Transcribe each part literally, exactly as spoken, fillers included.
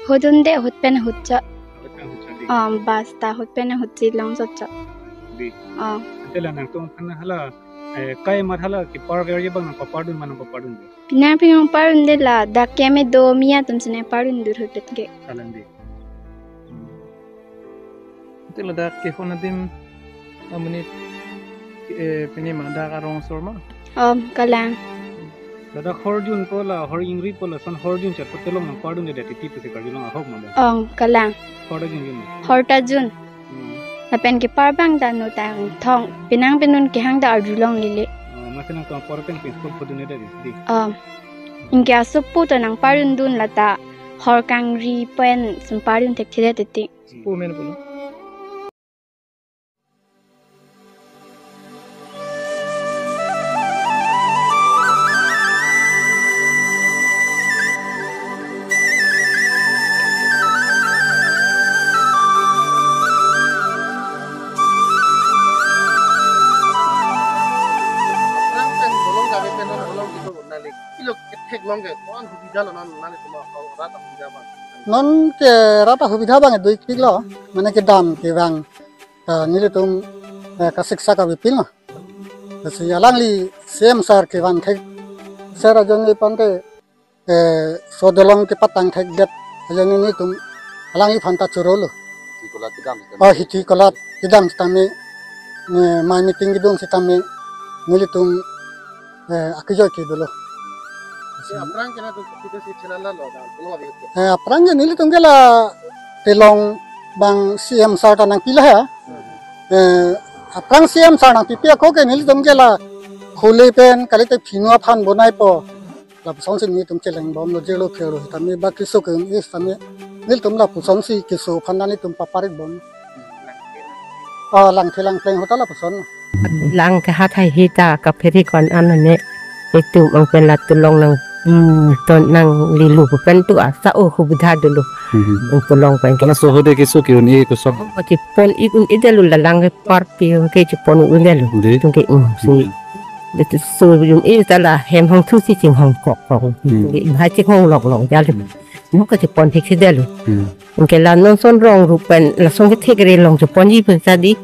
Ahut dunde, ahut pen ahut chot. Ahut pen ahut chot dei. Um, bus ta ahut pen ahut chelong chot chot. Dei. Um. Ante la nangtum aphan hala, eh, kai mat hala kepar verji abang nangpapar dun ma nangpapar dunde? Penang penang par dunde, ladak keme do mi atum si nangpar dun dur ahut pen ke. Kalang dei. Ante ladak kehon adim amonit, eh, pini ma dak arong asor ma? Om, kalang. Ladak hor junpo, la hor ingripo, lason hor jun chat pu telong nangpar dunde titi pusi karjulong ahok ma dei? Om, kalang. Hor ta junjun ma? Hor ta jun. Hmm. Lapen kepar abang ta no ta thong. Penang penang kehang ta arjulonglele. Oh, masi nangtum apor pen principal pu dunde dei, dei? Om. Anke asopo ta nangpar dun dun, lata hor kangri pen si nangpar dun thekthedet titi. Sopo amen pulo? Aphrang pen bolong kave pen non bolong kedo nangli. Kilo kethek long ke, ko-an hubidha lo non nanglitum arat ahubidha abang? Non ke rat ahubidha abang dui klik lo, mane kedam kevang ta nelitum, eh, kasiksak avepin lo. Lasi alangli C M sir kevan thek, sir ajoine pante, eh, so dolong kepatang thekdet ajoine nelitum alangliphan ta choro lo. Hiti kolat kedam sitame. Oh, hiti kolat kedam sitame, eh, mai meeting kedun sitame nelitum, eh, akejoi kedo lo. Aphrang ke nangtum kopi si chelala lo, dak bolong kave ke? Eh, aphrang ke nelitum ke la telong abang C M sir ta nangpi lahai. Eh, aphrang C M sir nangpipi ako ke nelitum ke la khule pen kalite phinu aphan bonaipo. Lapusonsi nelitum chelangbom lo, jelo phelo sitame ba keso ke-un-e sitame nelitum lapusonsi keso aphan nelitum paparit bom. Oh, Langthe Langpleng ahut ta lapuson. Lang kehat haihe ta kapheri ko-an an ne. Itum ang pen la telong nang, hmm, ton nanglilu pen tu asa o hubidha dolo. Hmm. Ang telong pen ke. Kono so ahut ke keso ke-un-e kosong? Oh, chepon ik un-edet lo, la lang kepar pi ke chepon un-edet lo. Dei. Tung ke, hmm, si. Hmm. Dei tu so un-e ta la hem hong thu si chinghong kok kok. Hmm. Dei, bha chinghong lok lok jalo. Hmm. Mo ke chepon thekthedet lo. Hmm. Anke la non son rong rup pen lason kethek re long cheponji pen sa dei.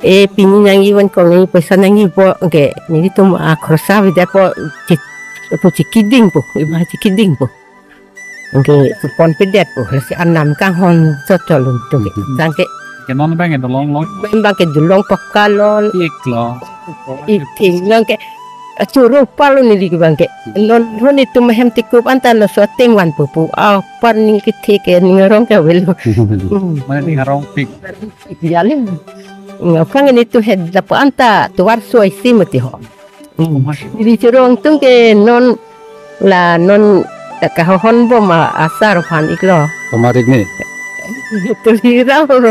E, pini nangji van kong nangji poisa nangjipo, anke nelitum akhorsa avedet po, che, pu chekidingpo, iba chekidingpo. Anke cheponpedet po, lasi anam kanghon chot chot lo tum ke. Mhm. Tangke. Ke non abang ke dolong long? Abang ke dolong pakka lo. Thik lo. Ithing abang ke. Achoro palo neli ke abang ke. Non honi tum hem tikup anta laso ateng vanpo pu. Apar ning kethek ke ning arong ke avelo. Hmm. Mane ning arong pik. Jali. Aphrang nelitum het lapu anta tovar soi si mati ho. Hmm. Neli choro atum ke non la non ta kahohon bom a asar aphan iklo. Tomarik ni? Tuliram ro.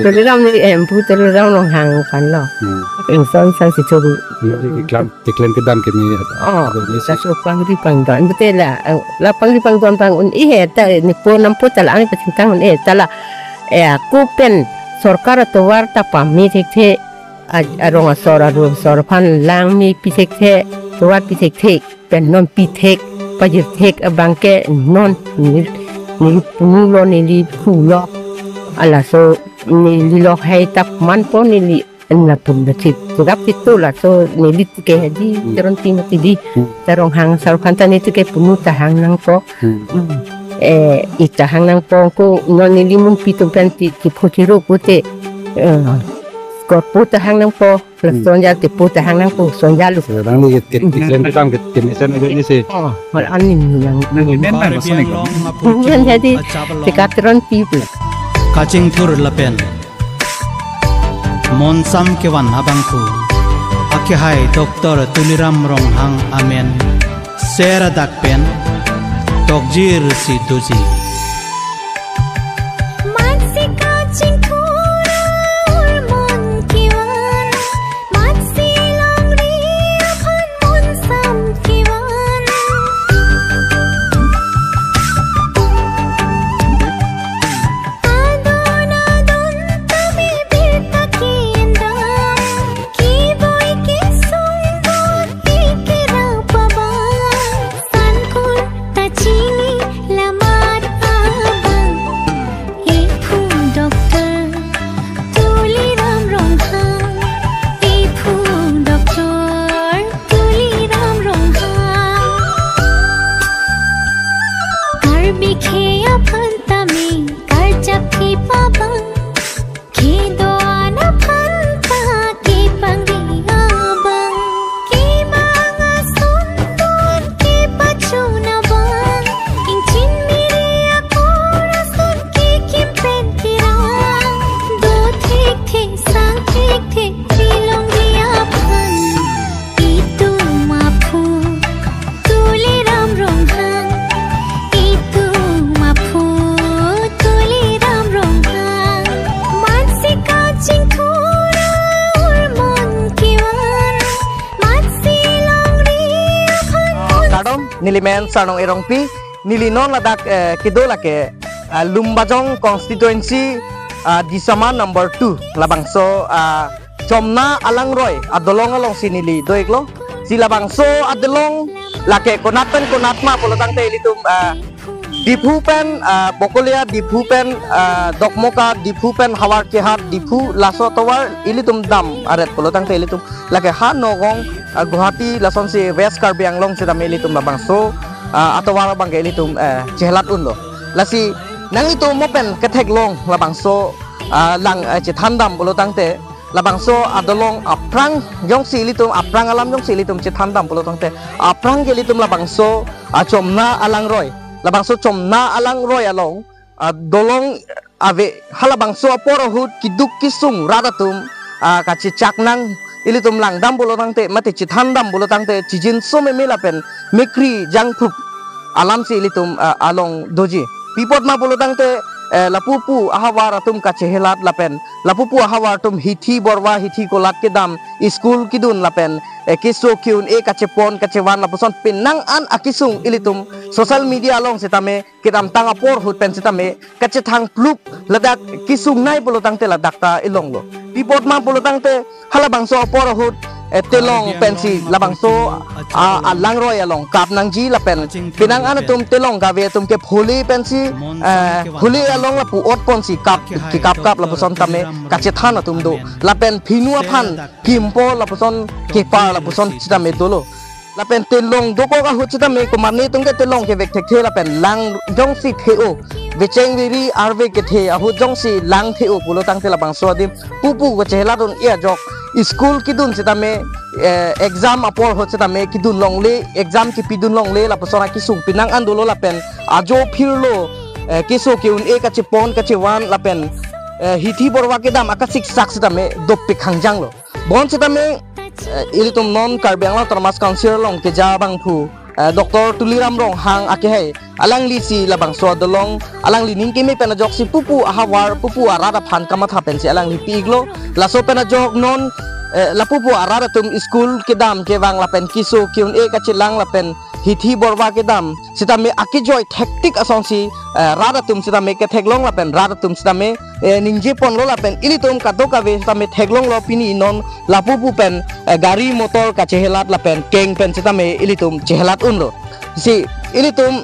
Tuliram ni em pu Tuliram Ronghang aphan lo. Hmm. Ingson sang si choro. Neli keklem, keklem kedam keme. Oh, ada ni si. Laso pangri pangdon. Betul la, eh, la pangri pangdon pang un-e he ta ni po nampo ta la ang pachingtang un-e ta la. Eh, ako pen sorkar atovar ta pame thekthe, a, arong asor arong asor aphan lang mepi thekthe, tovar pi thekthe, pen non pi thek, pajir thek abang ke non neli, neli punu lo, neli phu lo. Halaso neli lok hai ta manpo neli. An lapu da thip, rap itu laso neli tike di, hmm, Teronpi mati di. Hmm. Ronghang asar aphan ta neli tike punu tahang nangpo. Hmm. Hmm. Eh, ita hang nangpo ko non neli mun pitum pen ti, ti phu chiru pute. Eh, korpo tahang nangpo, hmm, lason jal ti pu tahang nangpo, son jal. Sekarang ni ke, ke, hmm, keklem kedam ke, ke mesen aja ni si. Oh, hal ani yang. Nang men na lason ni ko. Bukan jadi, tiga Teronpi pu. Kachingthur lapen monsam kevan abangphu akehai Doctor Tuliram Ronghang amen ser adak pen tokjir si doji. Matsi kachingthur mon kevan, matsi longri aphan monsam kevan. Adon adon ta bibir ta kindam, kiboi kesung bor ikera pabang, sankur ta chini lamat Neli men Sarnong Erongpi, neli non ladak eh, kedo lake ah, Lumbajong constituency ah, Disama number two labangso ah, Chomna Alangroi adolong alongsi neli do-iklo. Si labangso adolong lake konat pen konat ma pulo tangte ilitum ah, Diphu pen ah, Bokolia, Diphu pen ah, Dokmoka, Diphu pen Howraghat, Diphu laso tovar ilitum dam aret pulo tangte ilitum lake ha Nagaon ah, Guwahati lasonsi West Karbi Anglong sitame ilitum labangso ah, atovar abangke ilitum eh, chehelat unlo. Lasi nanglitum mo pen ketheklong labangso ah, lang eh, chethan dam pulo tangte labangso adolong aphrang jongsi ilitum aphrang alam jongsi ilitum chethan dam pulo tangte aphrang ke ilitum labangso ah, Chomna Alangroi, labangso Chomna Alangroi along ah, dolong ave, halabangso apor ahut keduk kesung rat atum ah, kachechak nang ilitum langdam pulo tangte mate chethan dam pulo tangte chijinso meme lapen mekri jangphup alamsi ilitum ah, along doji. Pi apot ma pulo tangte eh, lapupu ahavar atum kachehelat lapen lapupu ahavar atum hithi borwa hithi kolat kedam, school kedun lapen eh, keso ke-un-e kachepon kachevan lapuson penang an akesung ilitum social media along sitame kedamtang apor ahut pen sitame kachethang plup ladak kesungnei pulo tangte ladak ta ilonglo. Pi apot ma pulo tangte halabangso apor ahut eh, telong pensi labangso ah, Alangroi along kap nangji lapen penang an atum telong kave atum ke pholi pensi eh, pholi along lapu ot ponsi kap kekap kap lapuson tame kachethan atum do lapen phinu aphan kimpo lapuson kepar lapuson sitame dolo. Lapen telong dokok ahut sitame komatne atum ke telong kevek thekthe lapen lang jongsi the-o, vecheng veri arve kethe ahut jongsi lang the-o pulo tangte labangso adim pupu kachehelat un-e ajok school kedun sitame eh, exam apor ahut sitame kedun longle, exam kepidun longle lapuson akesung penang an dolo lapen ajo phirlo eh, keso ke-un-e kachepon kachevan lapen eh, hithi borwa kedam akasiksak sitame dopik hangjanglo. Bonsitame eh, ilitum non Karbi Anglong Autonomous Council along keja abangphu eh, Doctor Tuliram Ronghang akehai alanglisi labangso adolong alangli ning keme pen ajoksi pupu ahavar pupu arat aphan kamatha pensi alangli pi-iklo. Laso pen ajok non eh, lapupu arat atum school kedam kevang lapen keso ke-un-e kachelang lapen hithi borwa kedam sitame akejoi thektik asonsi eh, rat atum sitame ketheklong lapen rat atum sitame eh, ningjeponlo lapen ilitum kadokave sitame theklonglo pini non lapupu pen eh, gari motor kachehelat lapen keng pen sitame ilitum chehelat unlo. Si ilitum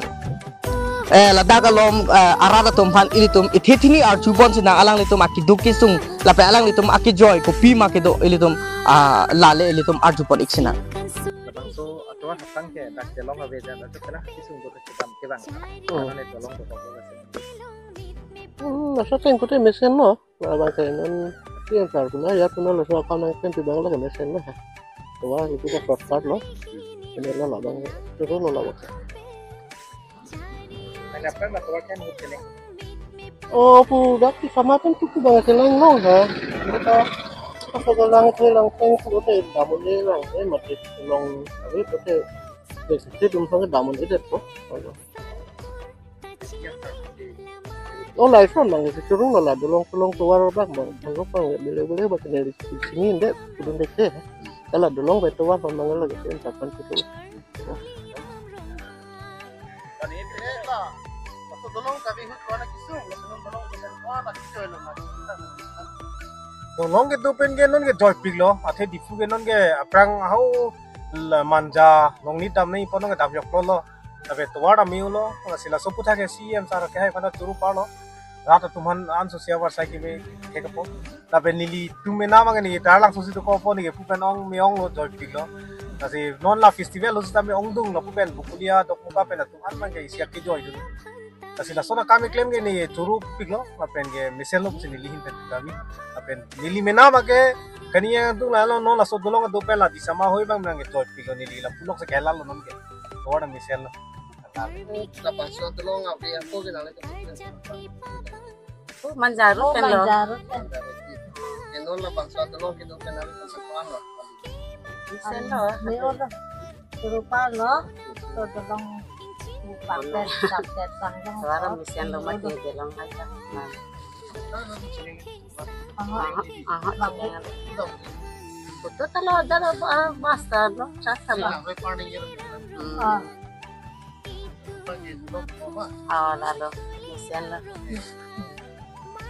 eh, ladak alom eh, arat atum aphan ilitum ithe thini arjupon sinang alanglitum akeduk kesung lapen alanglitum akejoi kopi ma kedo ilitum ah, lale ilitum arjupon-ik sinang. Labangso atovar hapang ke dak telong ave jan dak kena kesung do kechedam kevang. Oh. Karena telong do kok. Hmm, laso ateng kote mesenlo. Labang ke non tiang sar kuna ya kuna laso akam nang pen tibang lake mesenlo. Tovar itu dak shortcut lo. Ini lo labang, terus lo labang. Ada apa atovar kan hotel? Oh, pu dak Disama pen tuku bang selang long ha. Kita apa selang selang pen hotel damun ni lang, eh mati long, tapi hotel. Hotel dum sang damun itu tuh. Oh, lason bang, si churung la la, dolong, dolong tovar bang, bang, bang, bang, bele, bele, bang, kene di sini, dek, kudun dek, dek. Kalau dolong, bang, tovar, bang, bang, lagi, si, entah, kan, gitu. Dolong kedo pen ke non ke joipiklo, athe Diphu ke non ke aphrang hau la Manja, Longnit dam ni pon non ke dam joklo lo. Tapi tovar dam-iklo, lasi laso aputhak ke C E M sir ke hai pada churu parlo. Rat atum aphan anso siavar sai keme thek apot. Tapi nelitum mena mang ni tar langsosi dokok apot ni ke pu pen ong me-onglo joipiklo. Lasi non la festival lo sitame ongdung lapu pen Bokolia Dokmoka pen atum aphan mang ke isi akejoidun. Lasi lason akam keklem ke ni churupiklo lapen ke mesenlo pusi neli ahin pen kami. Lapen neli mena ma ke kani yang tung lalo non laso dolong kedo pen la Disama hoi bang nang ke joipiklo neli lapu lok se kelalo non ke. Tovar dam mesenlo. Labangso dolong ave ako ke nang. Oh, Manja Road pen lo. Manja Road pen. Ke non labangso dolong kedo pen nang sa kuan lo. Mesenlo. Me-olo. Churu parlo. To dolong buka pen, sap pen, sang dong. Suara mesenlo mati dolong aja. Aha, aha, aha. Betul kalau ada lo, ah, master lo, cakap lo. Hmm. Ah. Oh, lalo. Mesen lo.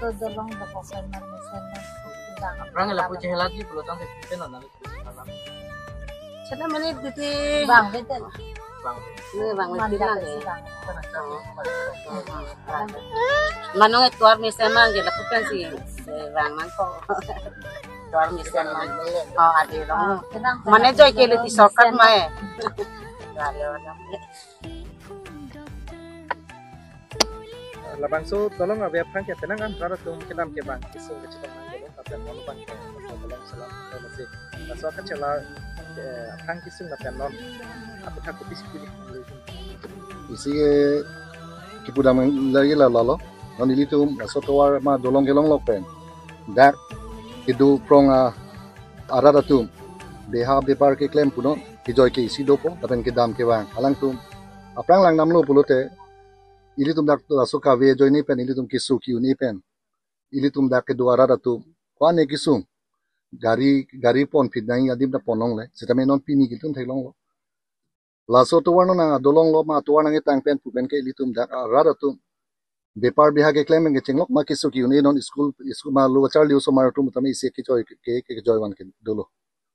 So, dolong do kosen na mesen na. Aphrang lapu chehelatji pulo tangte pen na. Chena mane titi. Bang beten. Bang. Ne bang Manda beten ke lagi. Sedang. Mane tovar mesen mang ke lapu pensi. Bang mang ko. Tovar mesen mang. Oh, adi dong. Ah, sedang. Mane joike le ti sorkat mai. Lalo dong. Labangso dolong ave aphrang ke penang an rat atum kedam kevang kesung kachetong nang dolong, lapen non bang ke dolong selam, dolong si. Laso kachela, eh, aphrang kesung lapen non aputhak kopisi pili. Isi ke kipudam lagi la lalo. Non ilitum laso tovar ma dolong kelonglok pen dak kedo prong a arat atum beha bepar keklem punon, kejoike isi dopo, lapen kedam kevang. Alangtum aphrang langdamlo pulote, ilitum dak laso kave ajoine pen, ilitum keso ke-un-e pen, ilitum dak kedo arat atum ko-an kesung, gari, gari pon phit nangji adim ta pon longle, sitame non pini ke ilitum theklonglo. Laso tovar non nang adolong lo ma tovar nangketang pen pu pen ke ilitum dak arat atum bepar beha keklem pen kechenglok ma keso ke-un-e non school, school ma lo charli osomar atum tame isi kejoi ke, ke, kejoi van ke dolo.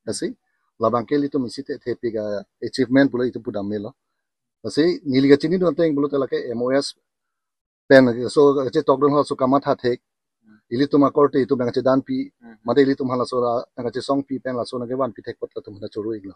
Lasi labang ke ilitum isi te, thepik a achievement pulo itum pudam melo. Lasi neli kachini dun ateng pulote lake M O S pen so kachetok dun laso kamatha thek. Ilitum akorte itum nangkachedanpi, Hmm. mate ilitum halaso nangkachesongpi pen laso nangkevanpi thek apot latum hana choro iklo.